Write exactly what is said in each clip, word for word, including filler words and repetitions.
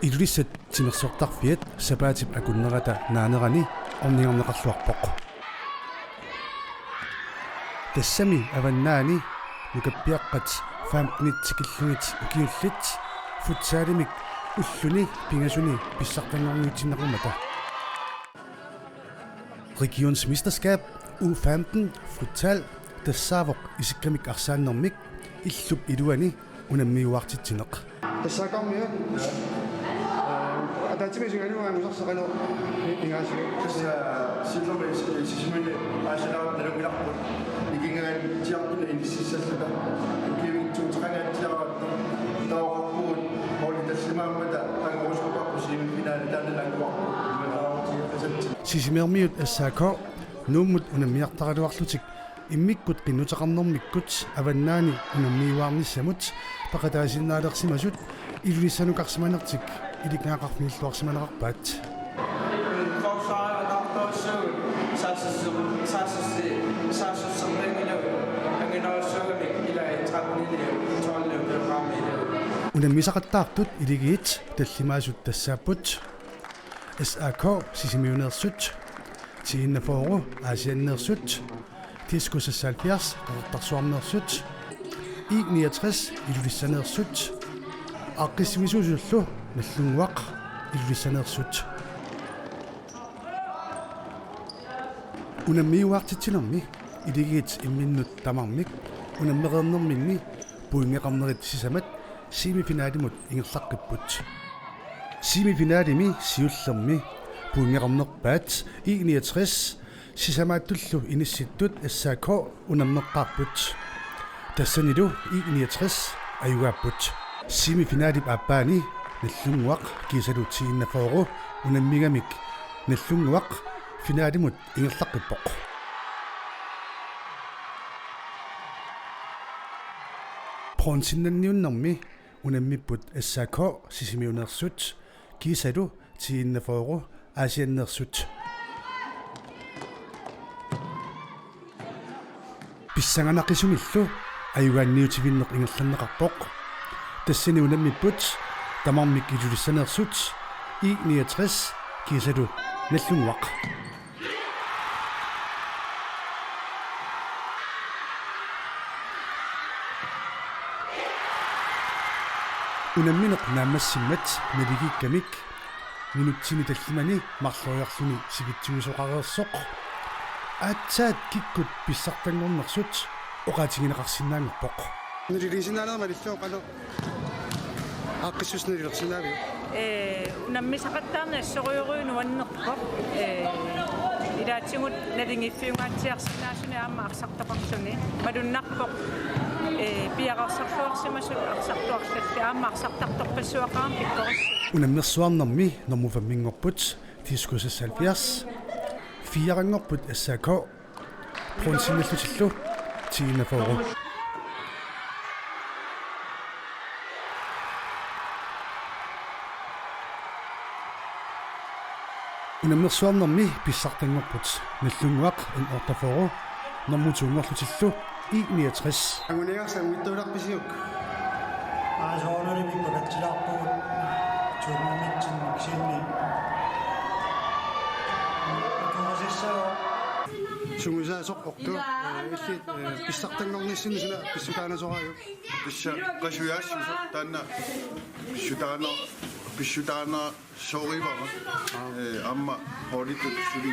Ilulissat timersortarfiat sapaatip akunnerata naanerani ornigarneqarluarpoq. Tassami Avannaani nukappiaqqat femtenit tikillugit ukiullit futsalimik ulluni pingasuni pissartanngorniutsinneqarmata. Regionsmesterskab U femten futsal tassaavoq isikkamik arsaannermik illup iluani unammiuaartitsineq. S A K-miut. Ataatsimi sungaluunga angusarsi qanoq ingaasiuk. Tassa sillermi Sisimiuni aasilaarut nalunngilarput. Ikingaannitsiartuni inississalluta. Ukiuitsuuteqangaatsiaratta. Taoqarpugut holdit tallimaammata angorusuppakku semifinali taanna anguarput. Imaalaarutiaqisatsi. Sisimiormiut S A K Nuummut unammiartaraluarlutik immikkut qinnuteqarnermikkut Avannaani unammiuaarnissamut peqataasinnaalersimasut Ilulissanukarsimanertik ilikkagaqarfigilluarsimanerarpaat. Unammisaqattaartut iligiit tallimaasut tassaapput: S A K Sisimiuneersut, T enogfyrre Aasianneersut, Diskus seksoghalvfjerds Qeqertarsuarneersut, I niogtres Ilulissaneersut, aaqqissuisuusullu Nagdlunguaq Ilulissaneersut. Unammiuaartitsinermi iligiit imminnut tamarmik unammereernerminni pointeqarnerit sisamat semifinalimut ingerlaqqipput. Semifinalimi siullermi pointeqarnerpaat I niogtres sisamaattullu inissittut S A K unammeqqaarput. Tassanilu I niogtres ajugaapput. Semifinalip aappaani Nagdlunguaq kiisalu T enogfyrre unammigamik Nagdlunguaq finalimut ingerlaqqippoq. Bronzennanniunnermi unammipput S A K Sisimiuneersut kiisalu T enogfyrre Aasianneersut. Pissanganaqisumillu ajugaanniutivinneq ingerlanneqarpoq. Tassani unammipput tamarmik Ilulissaneersut, I niogtres kiisalu Nagdlunguaq. Unammineq naammassimmat naligiikkamik minutsini tallimani marloriarluni sivitsuisoqareersoq aatsaat kikkut pissartanngornersut oqaatigineqarsinnaanngorpoq. Naliliisinnaaneq malillugu qanoq aaqqissuussineq nalilersinnaaviuk? Ee, unammisaqattaarneq assorujorujuuvoq nuannerpoq. Ee, ilaatigut naligiiffiungaatsiarsinnaasuni aamma arsartoqarluni. Malunnarpoq, ee, piareersarluarsimasut arsartuarlutik aamma arsartartorpassuaqarami pikkorissaaq. Unammersuarnermi nummer femminngorput, Diskus seksoghalvfjerds, fireanngorput S A K, bronzennallutillu T enogfyrre. Unammersuarnermi pissartanngorput Nagdlunguaq N otteogfyrre, nummer to-nngorlutillu I niogtres. Anguniagarsi anguniartuularpisiuk? Aa, soorunami pakatsilaarpugut. Tuumamitsinnik sinni. Tuumasissaaq. Sungiusaasoq ortoq, ee, illit, ee, pissartanngornissinni suna pissutaanasoraajuk? Pissa-, qasujaassuseq taanna pissutaana-, pissutaana- Soorivara. Ee, aamma hoolittut suli.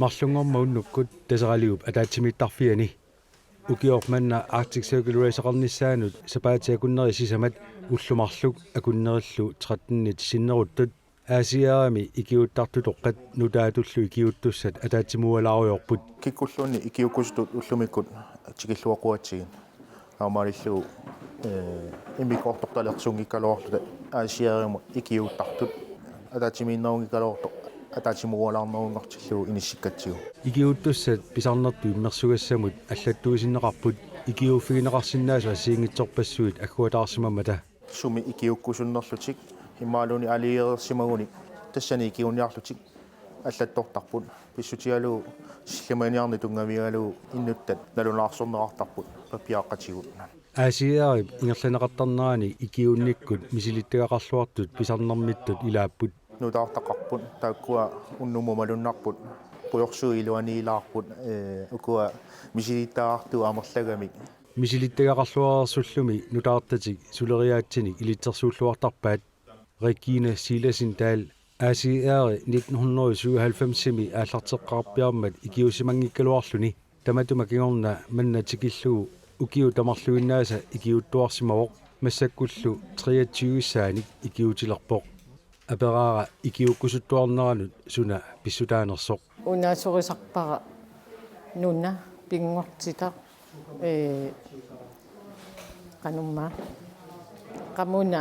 Marlunngormat unnukkut Taseraliup ataatsimiittarfiani. Ukioq manna Arctic Circle Race-eqarnissaanut sapaatip akunneri sisamat ullut marluk akunnerillu trettenit sinneruttut Aasiaami ikiuuttartutoqqat nutaatullu ikiuuttussat ataatsimuualaarujoorput. Kikkulluunniit ikiuukkusutut ullumikkut tikilluaqquatsigit. Aamma malillugu, eh, immikkoortortalersunngikkaluarluta Aasiarimut ikiuuttartut. Ataatsimiinnerunngikkaluartoq ataatsimooralaarnerunngortillugu inissikkatsigu. Ikiuuttussat pisarnertut immersugassamut allattuisinneqarput ikiuuffigineqarsinnaasut assigiinngitsorpassuit agguataarsimammata. Sumi ikiuukkusunnerlutik imaluunniit alliereersimagunik tassani ikiuunniarlutik allattortarput. Pissutigalugu sillimaniarneq tunngavigalugu inuttat nalunaarsorneqartarput pappiaqqatigut. A C R-ip ingerlanneqartarnerani ikiuunnikkut misilittagaqarluartut pisarnermittut ilaapput. Nutaartaqarput taakkua unnummut malunnarput, qujorsuit iluaniilaarput, eh, ukua misilittagaqartut amerlagamik. Misilittagaqarluareersullumi nutaartatik suleriaatsinik ilitsersuulluartarpaat. Regine Silassen Dahl, A C R nitten hundrede syvoghalvfems-imi aallarteqqaarpiarmat ikiuussimanngikkaluarluni. Tamatuma kingorna manna tikillugu ukiut tamarluinnaasa ikiuuttuarsimavoq, massakkullu treogtyve-ssaanik ikiuutilerpoq. Aperaara ikiuukkusuttuarneranut suna pissutaanersoq. Unaasorisarpara nuna pinngortitaq, ee, qanumma qamuna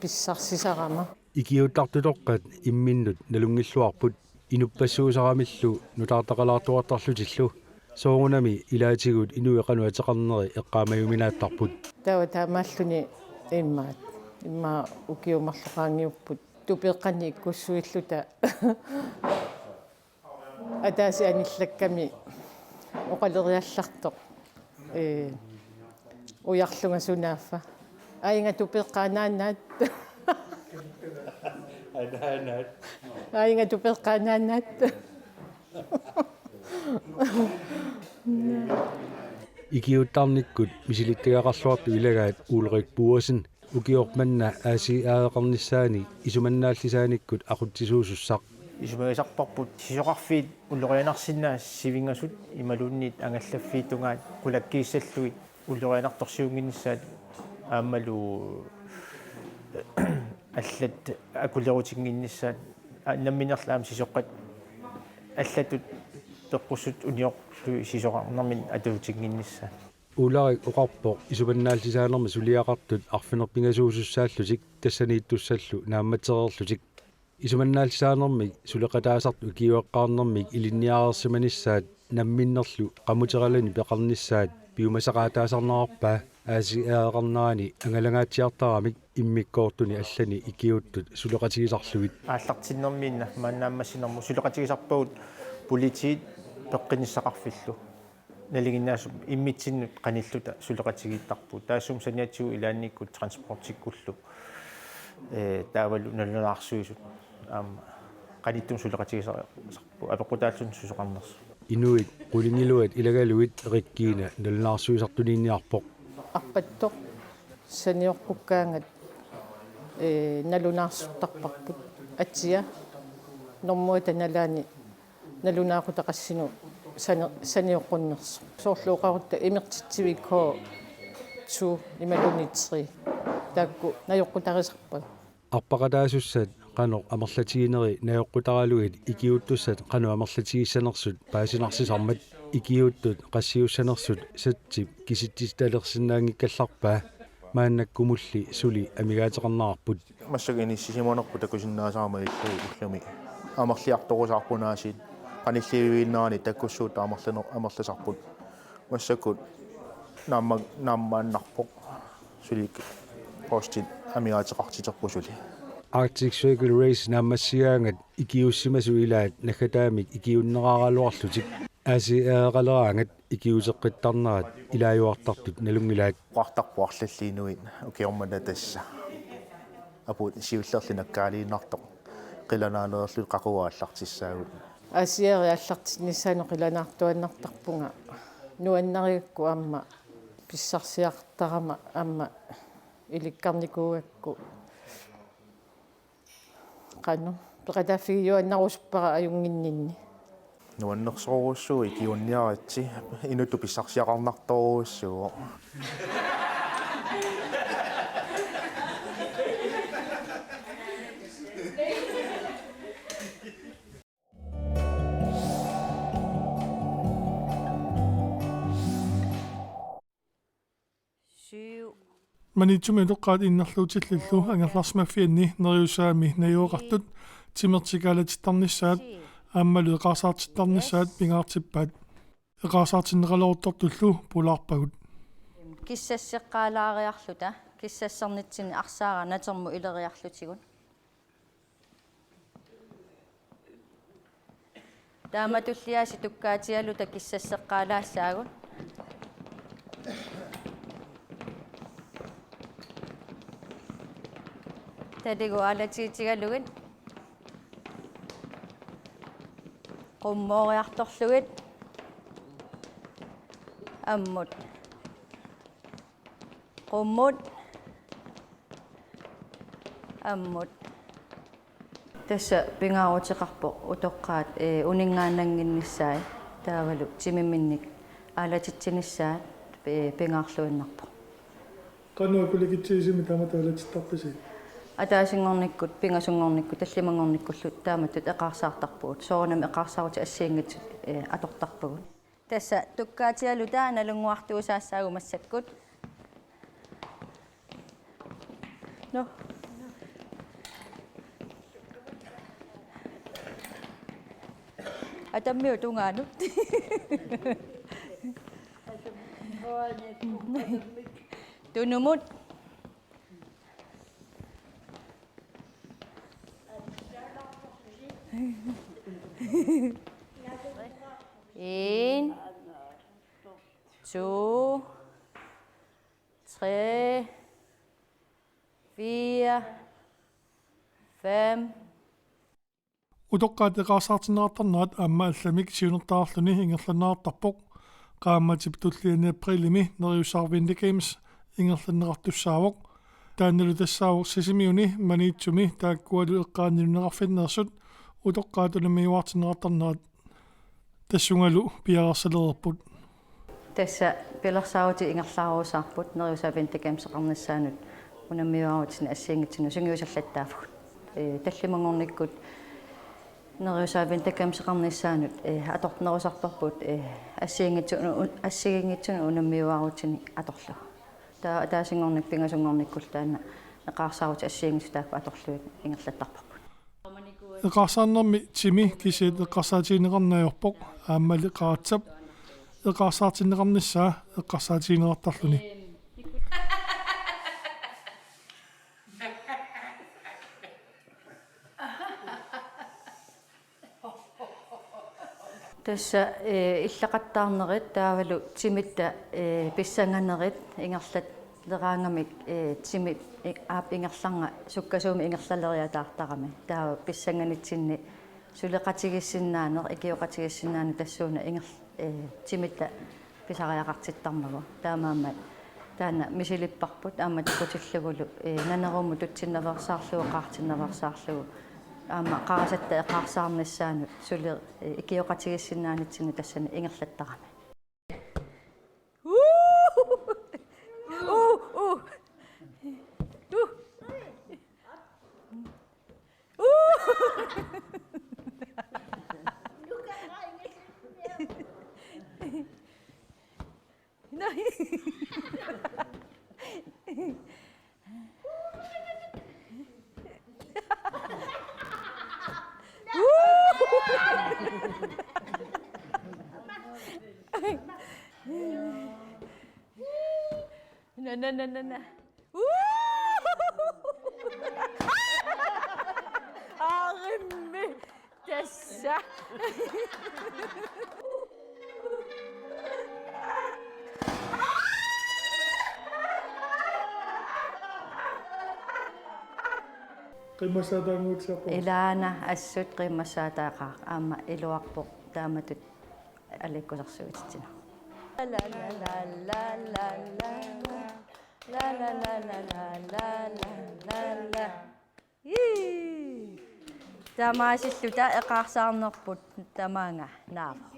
pissarsisarama. Ikiuuttartutoqqat imminnut nalunngilluarput inuppassuusaramillu nutaartaqalaartuartarlutillu. Soorunami ilaatigut inuit qanoq ateqarneri eqqaamajuminaattarput. Taava taamaalluni immaat, immaqa ukiut marluk qaangiupput tupeqqannik ikkussuilluta ataaseq anillakkami oqaleriallartoq, ee, ujarlunga sunaaffa. Aajiga tupeqqat anaanaat. Anaanaat. Aajiga tupeqqat anaanaat. Ikiuuttarnikkut misilittagaqarluartut ilagaat Ulrik Boesen ukioq manna A C R-eqarnissaani isumannaallisaanikkut aqutsisuusussaq. Isumagisarparput sisoqarfiit ullorianarsinnaasut sivingasut imaluunniit angallaffiit tungaat qulakkiissallugit ullorianartorsiunnginnissaat aammalu allat akulerutinnginnissaat, aa, nammineerluni aamma sisoqqat allatut peqqussutsit unioqqullugu sisoqarnermini atuutinnginnissaat. Ulrik oqarpoq isumannaallisaanermi suliaqartut arfineq-pingasuusussaallutik tassaniittussallu naammatsereerlutik. Isumannaallisaanermik suleqataasartut ukiueqqaarnermik ilinniareersimanissaat namminnerlu qamuteralani peqarnissaat piumasaqaataasarnerarpaa A C R-eqarnerani angalangaatsiartaramik immikkoortuni allani ikiuuttut suleqatigisarlugit. Aallartinnermiinna maannaammassinermut suleqatigisarpagut politiit peqqinnissaqarfillu. Nalinginnaasumik immitsinnut qanilluta suleqatigiittarpugut. Taassuma saniatigut ilaannikkut transportikkullu, ee, taavalu nalunaarsuisut aamma qanittumi suleqatigisarput apeqqutaallutik susoqarnersut. Inuit qulingiluat ilagalugit Regine nalunaarsuisartuniinniarpoq. Arpattoq sanioqqukkaangat, ee, nalunaarsuttarparput. Atia normuata nalaani nalunaaqutaq qassinik sani-, sanioqqunnersoq. Soorlu oqarutta imertitsivik K to imaluunniit tre. Taakku najoqqutarisarpagut. Arpaqataasussat qanoq amerlatigineri najoqqutaralugit ikiuuttussat qanoq amerlatigissanersut paasinarsisarmat ikiuuttut qassiussanersut satsip kisitsisitalersinnaanngikkallarpaa maannakkumulli suli amigaateqarnerarput. Massakkut inissisimanerput takusinnaasarama illugu ullumi amerliartorusaarput aasiit qanillivigiinnerani takkussuuttut amerlaner-, amerlasarput. Massakkut naamma-, naammaannarpoq suli postit amigaateqartiterput suli. Arctic Circle Race naammassigaangat ikiuussimasut ilaat naggataamik ikiuunneraaraluarlutik A C R-eqaleraangat ikiuuteqqittarnerat ilaajuartartut nalunngilaat. Oqartarput arlallit inuit ukioq manna tassa apuut siullerli nakkaaliinnartoq qilanaaneerlutik qaqugu aallartissaagut. A C R-i aallartinnissaanut qilanaartuaannartarpunga nuannarigakku aamma pissarsiartarama aamma ilikkarnikuugakku. Qanoq peqataaffigiuaannarusuppara ajunnginninni. Nuannersorujussuuvoq, ikiuunniaritsi, inuttut pissarsiaqarnartorujussuuvoq. Maniitsumi utoqqaat innerluutillillu angerlarsimaffianni Neriusaami najugaqartut timertik aalatittarnissaat aammalu eqaarsaartittarnissaat pingaartippaat. Eqaarsaartinneqaleruttortullu pulaarpagut. Kissasseqqaalaariarluta, kissassernitsinni arsaaraq natermut ileriarlutigu. Taama tulliaasi tukkaatigaluta kissasseqqaalaassaagut. Taligut aalatigitigalugit. Qummooriartorlugit. Ammut. Qummut. Ammut. Tassa pingaaruteqarpoq utoqqaat, ee, uninngaannannginnissaat taavalu timiminnik aalatitsinissaat, ee, pingaarluinnarpoq. Qanoq akulikitsigisumik taamatut aalatittarpisi? Ataasinngornikkut, pingasunngornikkut, tallimanngornikkullu taamatut eqaarsaartarpugut. Soorunami eqaarsaarut assigiinngitsut, ee, atortarpagut. Tassa tukkaatigaluta nalunnguartuusaassaagut massakkut. No. Atammiut tungaanut. Tunumut. En, to, tre, fire, fem. Utoqqaat eqaarsaartinneqartarnerat aamma allamik siunertaraarluni ingerlanneqartarpoq. Qaammatip tulliani aprilimi Neriusaar Winter Games ingerlanneqartussaavoq. Taannalu tassaavoq Sisimiuni, Maniitsumi taakkualu eqqaani nunaqarfinneersut utoqqaat unammiuaartinneqartarnerat tassungalu piareersalereerput. Tassa pilersaarutit ingerlaarusaarput Neriusaar Winter Gameseqarnissaanut unammiuaarutsinni assigiinngitsunut sungiusallattaavugut. Ee, tallimanngornikkut Neriusaar Winter Gameseqarnissaanut, ee, atornerusarparput, ee, assigiinngitsu-, assigiinngitsunut unammiuaarutsinnik atorlugu. Taava ataasinngornikkut pingasunngornikkullu taanna eqaarsaarut assigiinngitsut taakku atorlugit ingerlattarparput. Eqaarsaarnermi timi kisiat eqqarsaatigineqarneq ajorpoq, aammali qaratsap eqaarsaartinneqarnissaa eqqarsaatigineqartarluni. Tassa, ee, illaqattaarnerit taavalu timitta, ee, pissanganerit ingerlaleraangamik, ee, timi, ee, aap ingerlarnga sukkasuumik ingerlaleriataartarami. Taava pissanganitsinni suleqatigiissinnaaneq, ikioqatigiissinnaaneq tassuuna inger-, ee, timitta pisariaqartittarmagu. Taamaammat taanna misilipparput aamma takutillugulu, ee, nanerummut tutsinnaveersaarlugu, qaartinnaveersaarlugu. Aamma qarasatta eqaarsaarnissaanut suli, ee, ikioqatigiissinnaanitsinni tassani ingerlattarami. Uu! Uu, uu. Uu. Uu! No. No, no, no, no, no. Aarimmi. Tassa. Qimmassaataannguatsiarpoq. Ilaana assut qimmassaataaqaaq aamma iluarpoq taamatut aliikkusersuutitsineq. La la la la la la. La la la la la la la la. Ii. Tamaasilluta eqaarsaarnerput tamaanga naavoq.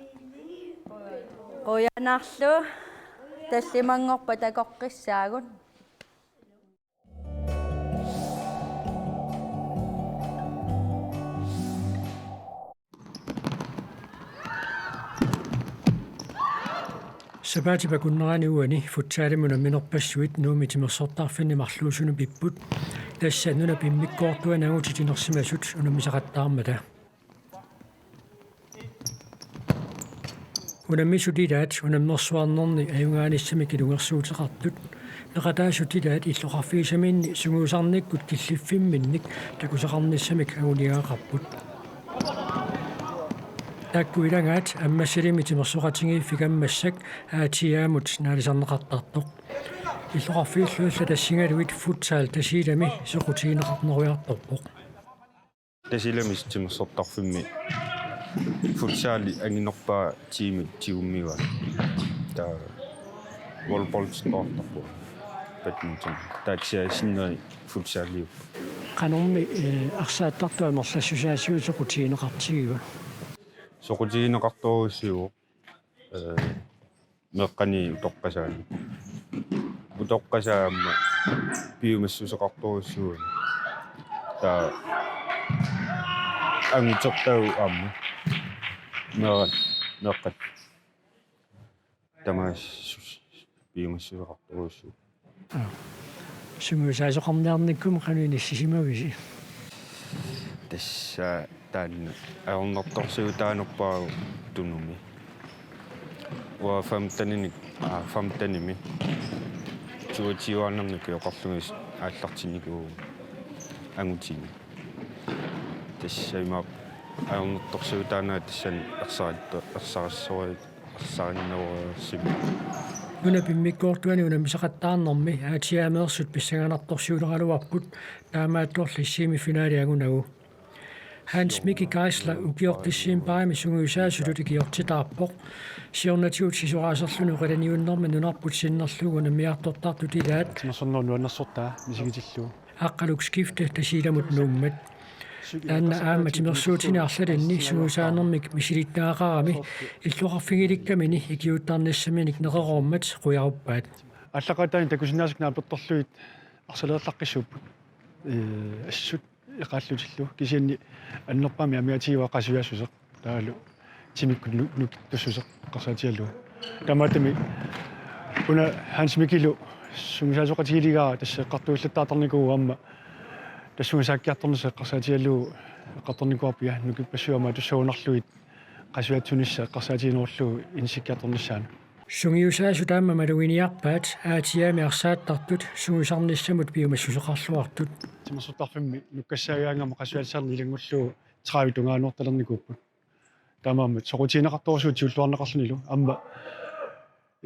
Qujanarlu tallimanngorpat takoqqissaagut. Sapaatip akunnerani uani futsalimi unamminerpassuit Nuummi timersortarfinni marluusunut pipput. Tassa nunap immikkoortuani angutit inersimasut unammisaqattaarmata. Unammisut ilaat unammersuarnerni ajugaanissamik ilungersuuteqartut. Peqataasut ilaat illoqarfigisaminni sungiusarnikkut killiffimminnik takusaqarnissamik anguniagaqarput. Taakku ilagaat Ammassalimi timersoqatigiiffik Ammassak A T A-mut naalisarneqartartoq. Illoqarfiillu allat tassigalugit futsal Tasiilami soqutigineqarnerujartorpoq. Tasiilami timersortarfimmi futsali anginerpaaq tiimi tigummivaat. Taava volleyballittoortarpunga. Badminton. Taava sinneri futsaliupput. Qanormi, eh, arsaattartut amerlassusaasigut soqutigineqartigiva? Soqutigineqartorujussuuvoq. Eh, meeqqani utoqqasaani. Utoqqasaat aamma piumassuseqartorujussuuvoq. Taava angutertagut aamma. Meeqqat, meeqqat. Tamaasa piumassuseqartorujussuuvoq. Aa. Sungiusaasoqarniarnikkut qanoq inissisimavisi? Tassa taanna ajornartorsiutaanerpaavoq Tunumi. Uanga femteninik, aa, femtenimi. Toogtyvenik ukioqarlugit aallartinnikuuvugut angutini. Tassa ima ajornartorsiutaanera tassani ersaritto-, ersarissorit- Saannaruarsimmi. Nunap immikkoortuani unammisaqattaarnermi A T A-meersut pissanganartorsiuleraluarput, taamaattorli semifinali angunagu. Hans Mikki Geisler ukiortissiimparimi sungiusaasutut ikiortitaarpoq. Siornatigut sisoraaserluni qilaniunnermi nunarput sinnerlugu unammiartortartut ilaat. Timersornerup nuannersortaa misigitillugu. Aqqaluk Skifte Tasiilamut Nuummat. Taanna aamma timersuutini arlalinni sungiusaanermik misilittagaqarami illoqarfigilikkamini ikiuuttarnissaminik neqeroormat qujaruppaat. Aallaqqaataani takusinnaasakkut naapertorlugit arsalerlaqqissuupput. Ee, assut eqaallutillu kisianni annerpaamik amigaatigaara qasujaassuseq. Taavalu timikkut nu-, nukittussuseq eqqarsaatigalugu. Taamaattumik una Hans Mikkilu sungiusaasoqatigileraa tassa eqqartuillattaartarnikuuvoq aamma tassunga saakkiartornissaq eqqarsaatigalugu eqqartornikuuarput, ja, nukippassuit aamma tussagunarlugit qasujaatsunissaq eqqarsaatiginerullugu inissikkiartornissaanut. Sungiusaasut aamma maluginiarpaat A T A-mi arsaattartut sungiusarnissamut piumassuseqarluartut. Timersortarfimmi nukkassaagaangama qasujaatissarneq ilanngullugu tredive tungaannuartalernikuupput. Taamaammat soqutigineqartorujussuuvoq tigulluarneqarlunilu aamma,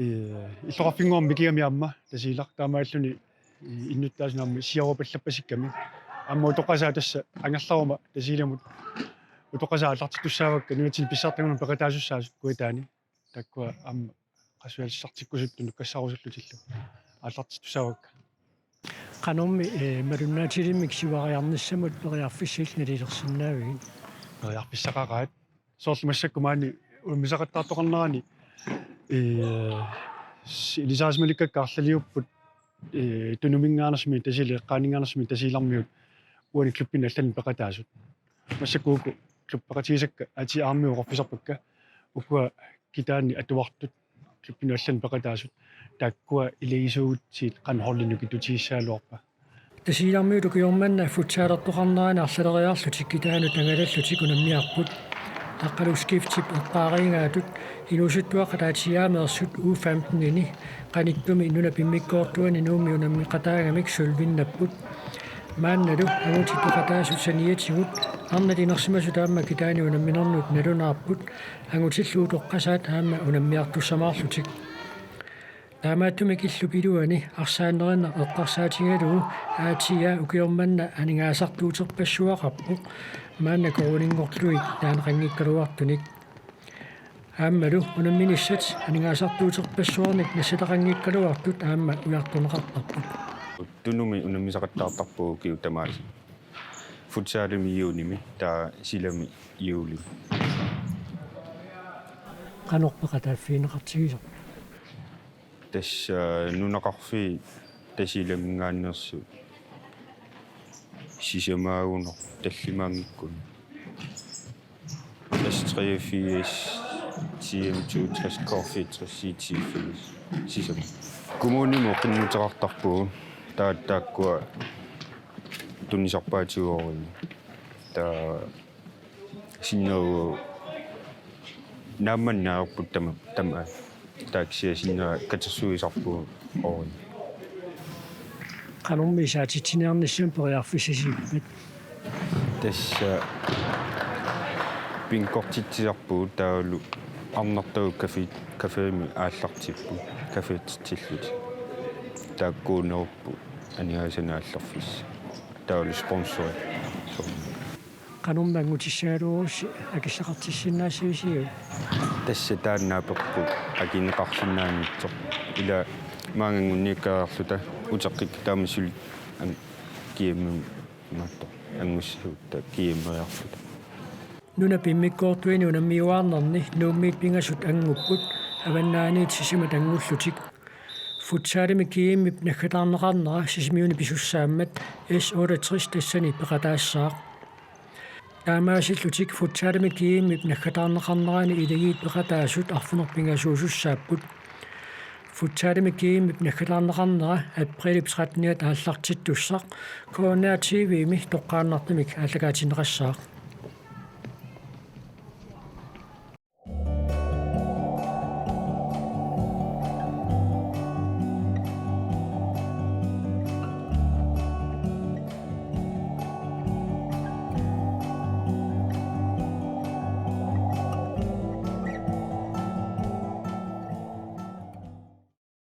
ee, illoqarfinnguamik kigami aamma Tasiilaq taamaalilluni, ee, innuttaasunik aamma siaruapallappasikkami. Aamma utoqqasaat tassa angerlaruma Tasiilamut utoqqasaat aallartittussaavakka nunatsinni pissartanngornermi peqataasussaasut kujataani. Taakkua aamma qasujaatissartikkusuttut nukkassarusullutillu aallartittussaavakka. Qanormi, ee, malunnaatilimmik siuariarnissamut periarfissillit nalilersinnaavigit? Periarfissaqaqaat. Soorlu massakkut maani unammisaqattaartoqarnerani, ee, s-, ilisarisimalikkakka arlaliupput, ee, Tunuminngaanneersumik Tasiilaq, eqqaaninngaanneersumik Tasiilarmiut uani klubbinut allanut peqataasut. Massakkut uku klubbeqatigisakka A T A-miut oqorfisarpakka, ukua kitaanni atuartut klubbinut allanut peqataasut, taakkua ilagisuugutsigit qanoq holdi nukittutigisagaluarpa. Tasiilarmiut ukioq manna futsalertoqarnerani arlaleriarlutik kitaanut angalallutik unammiarput. Aqqaluk Skiftip eqqaariigaatut inuusuttuaqqat A T A-meersut U femten-ini qanittumi nunap immikkoortuani Nuummi unammeqataagamik sølvinnapput. Maannalu angutit peqataasut saniatigut arnat inersimasut aamma kitaani unamminernut nalunaarput, angutillu utoqqasaat aamma unammiartussamaarlutik. Taamaattumik illup iluani arsaannerinnaq eqqarsaatigalugu A T A ukioq manna aningaasartuuterpassuaqarpoq, maanna koruuninngorlugit taaneqanngikkaluartunik. Aammalu unamminissat aningaasartuuterpassuarnik nassataqanngikkaluartut aamma ujartorneqartarput. Tunumi unammisaqattaartarpugut ukiut tamaasa. Futsalimi juunimi, taava silami juulimi. Qanoq peqataaffigineqartigisoq? Tassa nunaqarfiit Tasiilaminngaanneersut sisamaagunarpoq tallimaanngikkunik. Tassa treogfirs C M toogtres, K fireogtres, C T firs, sisamat. Kommunimut qinnuteqartarpugut, taava taakkua tunisarpaatigooruni. Taava sinnaagu naammanneq ajorput tama, tama. Taava kisianni sinnera katersuisarpugut ooruni. Qanormi isaatitsiniarnissamut periarfissisippit? Tassa bingortitsisarpugut taavalu arnartagut café, cafémi aallartipput, cafétitsillutik. Taakkuunerupput aningaasanik aallarfissat. Taavalu sponsorit. Soorlu. Qanormi angutissagalugussi akissaqartissinnaassavisiuk? Tassa taanna apeqqut akineqarsinnaanngitsoq. Ila maanga anguniakkaarluta uteqqikkut taama suli an-, G M-imut imaattoq angussagutta G M-eriarluta. Nunap immikkoortuini unammiuaarnerni Nuummiit pingasut angupput, avannaaniit sisamat angullutik. Futsalimi G M-ip naggataarneqarnera Sisimiuni pisussaammat S otteogtres tassani peqataassaaq. Taamaasillutik futsalimi G M-ip naggataarneqarnerani ilagiit peqataasut arfineq-pingasuusussaapput. Futsalimi G M-ip naggataarneqarnera aprilip tretteniata aallartittussaq K N R T V-mi toqqaannartumik aallakaatinneqassaaq.